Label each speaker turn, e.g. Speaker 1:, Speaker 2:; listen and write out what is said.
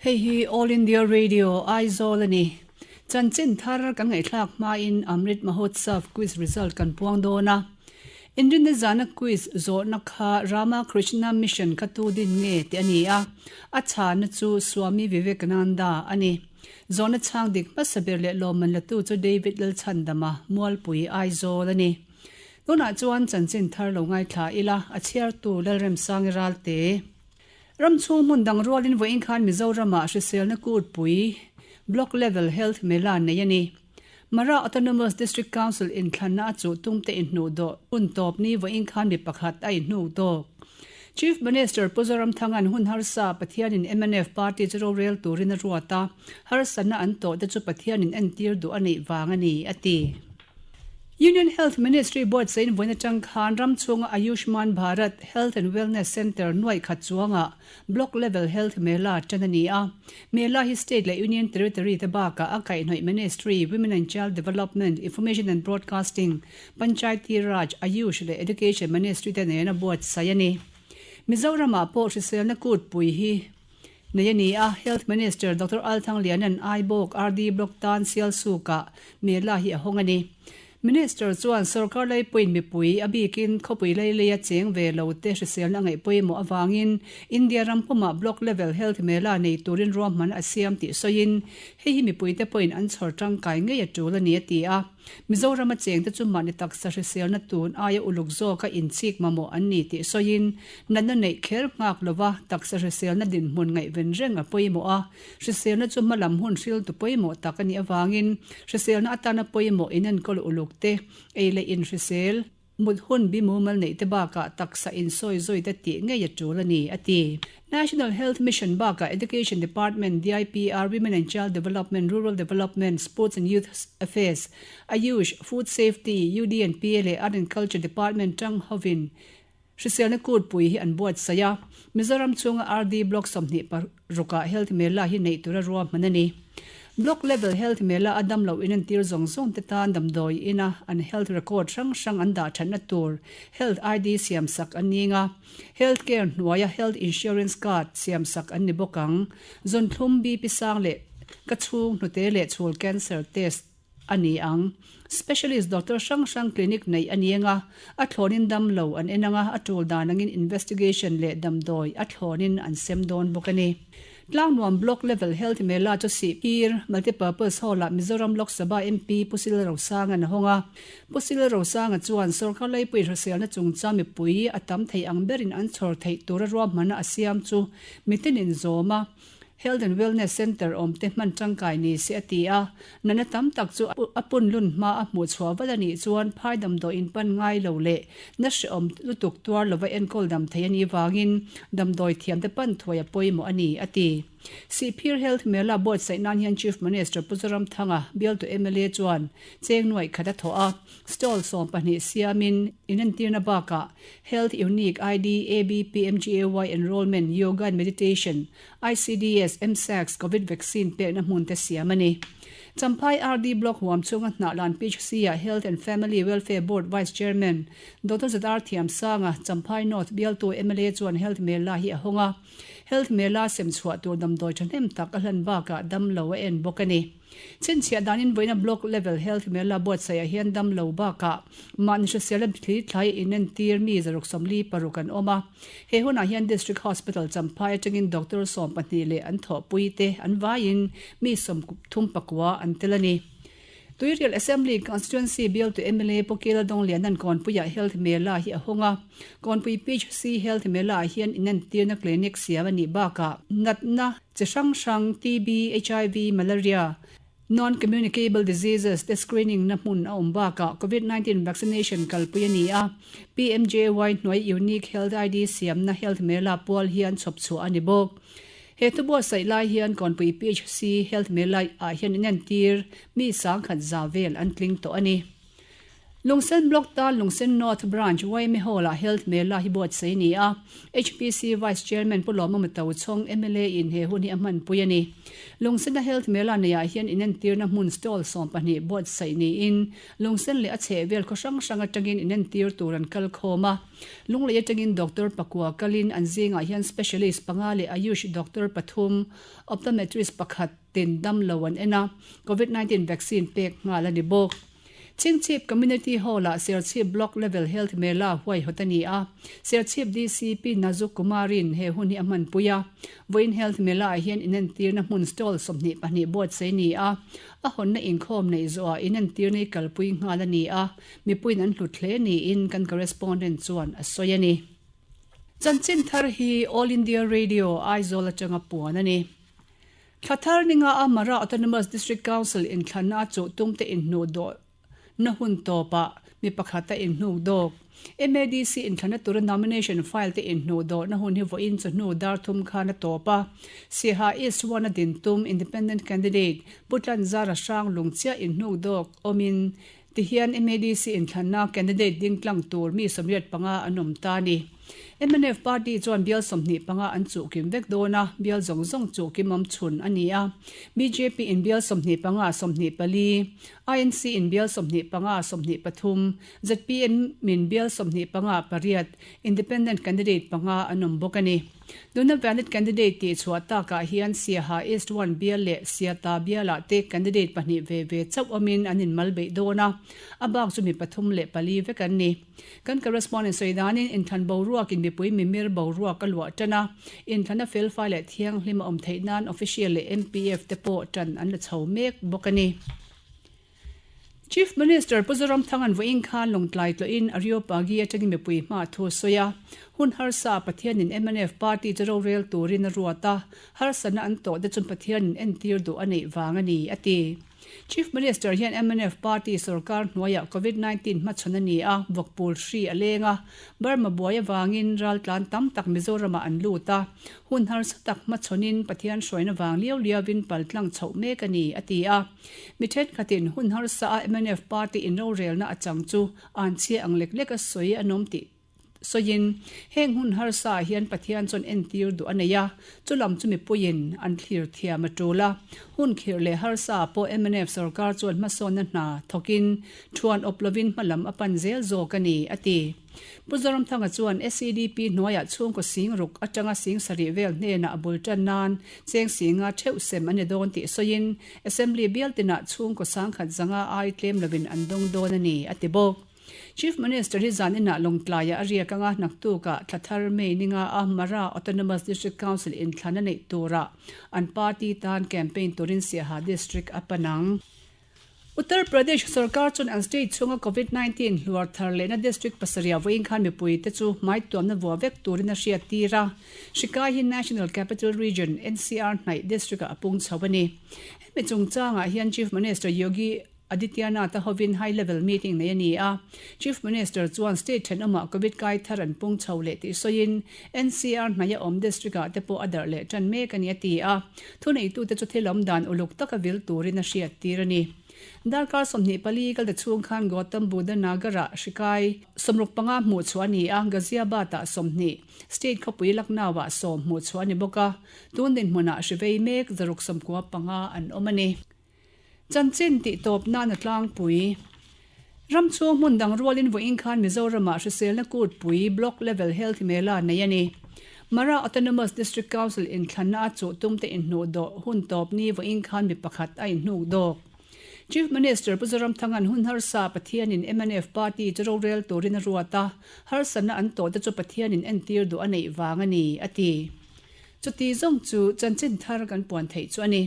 Speaker 1: Hei hi All India Radio, Aizawl a ni. Chanchin thar kan ngaihthlak hmain Amrit Mahotsav quiz result kan puang dawn a. Inrinna zana quiz zawhna kha Rama Krishna Mission kha tu din nge tih a ni a, a chhana chu Swami Vivekananda a ni. Zawhna chhang dik hmasa ber leh lawmman latu chu David Lalchhandama, Mualpui, Aizawl a ni. Tunah chuan chanchin thar lo ngaithla ila, a chhiartu Lalremsangi Ralte. Ram chhung hmun dang rualin vawiin khan Mizoramah hriselna kutpui, Block Level Health Mela nei a ni. Mara Autonomous District Council inthlanna a chuh tumte inhnuhdawh hun tawp ni vawiin khan mi pakhat a inhnuk dawk. Chief Minister Pu Zoramthanga'n hun harsa Pathianin mnf party chu rorel turin a ruat a, harsatna an tawhte chu Pathianin entir duh a neih vang a ni, a ti. Union Health Ministry buatsain vawiin atang khan ram chhunga Ayushman Bharat Health and Wellness Centre nuaih khat chuangah Block Level Health Mela tan a ni a. Mela hi State leh Union Territory te bakah a kaihhnawih Ministry, Women and Child Development, Information and Broadcasting, Panchayati Raj, Ayush leh Education Ministry te nena buatsaih a ni. Mizoramah pawh hriselna kutpui hi Nei a ni a, Health Minister Doctor Al Thangliana'n Aibawk RD Block tan Sialsukah Mela hi a hawng a ni. Minister chuan sorkar laipuiin mipui, a bikin khawpui laileia cheng ve lo te hriselna a ngaih pawimawh avangin India ram pumah Block Level Health Mela nei turin ruahman a siam tih sawiin hei hi mipuite pawhin an chhawr tangkai ngei a tul a ni a ti a. Mizorama chengte chu mahni taksa hriselna tun aia uluk zawka inchik mamawh an ni tih sawiin, natna neih kher nghak lova taksa hriselna dinhmun ngaihven reng a pawimawh a, hriselna chu hmalam hun hriltu pawimawh tak a nih avangin hriselna atana pawimawh inenkawl uluk te, ei leh inhrisel. Mut hun bi mumal neih te bakah taksa insawi zawi te tih ngei a tul a ni, a ti. National Health Mission bakah Education Department, DIPR, Women and Child Development, Rural Development, Sports and Youth Affairs, Ayush, Food Safety, UDNPA leh Art and Culture Department tang hovin hriselna kutpui hi an buatsaih a. Mizoram chhunga RD Block 26 ah Health Mela hi neih tura ruahman a ni. Block Level Health Mela a damlo inentir zawng zawng te tan damdawi ina an health record hrang hrang an dah thatna tur Health ID siam sak an ning a, Health Care hnuaia Health Insurance Card siam sak an ni bawk ang. Zawnthlum BP sang leh ka chhung hnute leh chhul cancer test a ni ang. Specialist doctor hrang hrang clinic neih a ni anga, a thlawnin damlo an en anga, a tul dan angin investigation leh damdawi a thlawnin an sem dawn bawk a ni. Tlangnuam Block Level Health Mela chu Sihphir Multipurpose Hall-ah Mizoram Lok Sabha MP Pu Sil Rosanga a hawng a. Pu Sil Rosanga chuan sorkar laipui hriselna chungchang mipui a tam thei ang berin an chhawr theih tura ruahmanna a siam chu mitinin zawm a, Health and Wellness Centre awmte hman tangkai ni se a ti a, natna tam tak chu a punlun hma a hmuh chhuah vat a nih chuan phai damdawi in pan ngai lo leh na hrehawm lutuk tuar lova enkawl dam thei a nih vangin damdawi thiamte pan thuai a pawimawh a ni, a ti. Sihphir Health Mela buatsaih nan hian Chief Minister Pu Zoramthanga, bialtu mla chuan cheng nuaih khat a thawh a, Stall 12 siamin inentirna bakah Health Unique ID, ABPMGAY Enrollment, Yoga and Meditation, ICDS, MSACS, Covid Vaccine pekna hmun te siam a ni. Champhai RD Block huam chhunga hnahlan PHC-ah Health and Family Welfare Board Vice Chairman Doctor ZR Thiamsanga, Champhai North bialtu mla chuan Health Mela hi a hawng a. Health Mela sem chhuah tur damdawi thahnem tak a hlan bakah damlo a en bawk a ni. Chhinchhiah danin vawiina Block Level Health Mela buatsaihah hian damlo bakah mahni hrisel a thli thlai inentir mi 146 an awm a. He hunah hian District Hospital Champhai atangin Doctor 12 leh an thawhpui te an vaiin mi 34 an tel a ni. Tuirial Assembly Constituency bialtu mla Pu Kela Dawngliana'n Kawnpuiah Health Mela hi a hawng a. Kawnpui PHC Health Mela-ah hian inentirna clinic siam a nih bakah natna Chi hrang hrang, TB, HIV, Malaria, Non-communicable diseases te screening na hmun a awm bakah Covid 19 vaccination kalpui a ni a, PMJAY hnuai Unique Health ID siamna Health Mela pual hian chhawp chhuah a ni bawk. He thu buatsaih lai hian Kawnpui PHC Health Mela ah hian inentir mi 10,000 za vel an tling tawh a ni. Lungsen Block tan Lungsen North Branch yma Hall-ah Health Mela hi buatsaih a ni a, HPC Vice Chairman Pu Lawmawma Tochhawng, mla in he hun hi a hmanpui a ni. Lungsena Health Mela neiah hian inentirna hmun stall 12 buatsaih niin Lungsen leh a chhehvel khaw hrang hrang atangin inentir tur an kal khawm a. Lunglei atangin Doctor pakua kalin an zingah hian Specialist panga leh Ayush Doctor pathum, Optometrist pakhat ten damlo an en a, Covid 19 vaccine pek nghal a ni bawk. Chhingchhip Community Hall-ah Serchhip Block Level Health Mela huaihawt a ni a, Serchhip DCP Nazuk Kumar-in he hun hi a hmanpui a. Vawiin Health Mela-ah hian inentirna hmun stall 22 buatsaih a ni a, a hawnna inkhawm neih zawhah inentirna hi kalpui nghal a ni a, mipuiin an hlut hle niin kan correspondent chuan a sawi a ni. Chanchin thar hi All India Radio, Aizawl atanga puan a ni. Thla thar ninga a Mara Autonomous District Council inthlanna a chuh tum te inhnuh dawh na hun tawpah mi pakhat a inhnuk dawk. MADC inthlanna tura nomination file te inhnuh dawh na hun hi vawiin chawhnu dar thum khan a tawp a. Siaha East One a din tum Independent Candidate Pu Tlanzara hrang lung chiah inhnuk dawk awmin Tihian MADC inthlanna candidate ding tlang tur mi 85 an awm ta a ni. Mnf party chuan bial 25 an chuh kim vek dawn a, bial zawng zawng chuh kim awm chhun a ni a. Bjp in bial 25 24, INC in bial 25 23, zpm in bial 25 pariat, independent candidate panga an awm bawk a ni. Tuna valid candidate tih chhuah takah hian Siaha East One bial leh Siata bialah te candidate pahnih ve ve chauh awmin an inmal beih dawn a, a bak chu mi pathum leh pali vek an ni. Kan correspondent sawi danin inthlan boruakin mipui mimir boruak a luah tan a, inthlana felfai leh thianghlim a awm theih nan official leh MPF te pawh tan an la chho mek bawk a ni. Chief Minister Pu Zoramthanga'n vawiin khan Lawngtlai tlawhin Areopagi atangin mipui hma thu a sawi a, hun harsa ah Pathianin mnf party chu rorel turin a ruat a, harsatna an tawh te chu Pathianin entir duh a neih vang a ni, a ti. Chief Minister hian mnf party sorkar hnuaiah Covid 19 hmachhawn a ni a, vawkpul hri a leng a, Burma buai avangin raltlan tam tak Mizoramah an lut a, hun harsa tak hmachhawnin Pathian hruaina vang liau liauin paltlang chhoh mek a ni, a ti a. Mi thenkhatin hun harsa a mnf party in rorelna a chang chu an chhia ang lek lek a sawi an awm tih sawiin heng hun harsa ah hian Pathian chuan entir duh a nei a, chu lam chu mipuiin an thlir thiam a tul a. Hun khirh leh harsa ah pawh mnf sorkar chuan hmasawnna hna thawkin thuan awp lovin hmalam a pan zel zawk a ni, a ti. Pu Zoramthanga chuan SEDP hnuaiah chhungkaw sing ruk atanga sing sarih vel hnenah a bul tan nan cheng singa theuh sem a ni dawn tih sawiin Assembly bial tinah chhungkaw sangkhat zanga ai tlem lovin an dawng dawn a ni, a ti bawk. Chief Minister hi zan inah Lawngtlaiah a riak anga naktukah thla thar May ninga a Mara Autonomous District Council inthlan a neih turah an party tan campaign turin Siaha District a pan ang. Uttar Pradesh sorkar chuan an state chhunga Covid 19 hluar thar lehna district pasarih ah vawiin khan mipuite chu hmaituamna vua vek turin a hriat tir a. Hri kai hi National Capital Region, NCR, hnaih district ah a pung chho a ni. Hemi chungchangah hian Chief Minister Yogi Adityanath a hovin high level meeting nei a ni a. Chief Minister chuan state thenawmah Covid kai thar an pung chho leh tih sawiin NCR hnaih a awm district ah te pawh a darh leh tan mek a ni a ti a. Thuneitute chu thil awm dan uluk taka vil turin a hriat tir a ni. Darkar 24 kal ta chhung khan Gautam Buddha Nagar-ah hri kai 65 hmuh chhuah a ni a, Ghaziabad-ah 20, state khawpui Lucknow-ah sawm hmuh chhuah a ni bawk a. Tun dinhmunah hri vei mek 195 an awm a ni. Chanchin tih tawp nan a tlangpui. Ram chhung hmun dang rualin vawiin khan Mizoramah hriselna kutpui Block Level Health Mela nei a ni. Mara Autonomous District Council inthlanna a chuh tumte inhnuh dawh hun tawp ni vawiin khan mi pakhat a inhnuk dawk. Chief Minister Pu Zoramthanga'n hun harsa Pathianin mnf party chu rorel turin a ruat a, harsatna an tawhte chu Pathianin entir duh a neih vang a ni, a ti. Chuti zawng chu chanchin thar kan puan theih chu a ni.